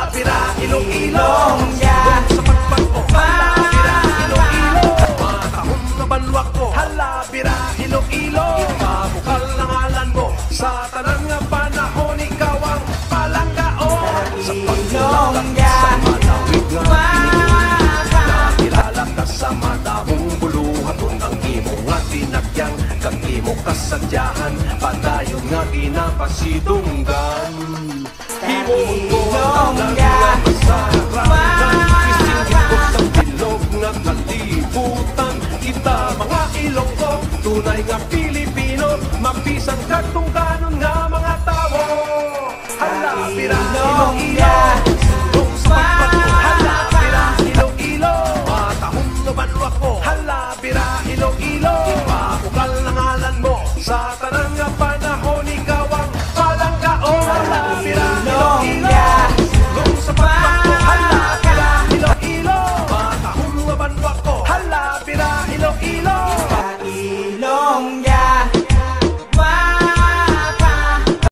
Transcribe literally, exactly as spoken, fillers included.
Bira, Iloilo, yeah. Sa pagpag-, oh, hala, bira, Iloilo. Matahom na banwa ko, hala, bira, Iloilo. Ipabukal na ngalan mo sa tanan nga panahon, ikaw ang palanggaon. Sa pagkilala sa malawig nga Pilipinas, kilala ka sa madamong buluhaton, ang imo nga tinakyang, kag imo kasadyahan, padayon nga ginapasidunggan. Imo ang buhat, ang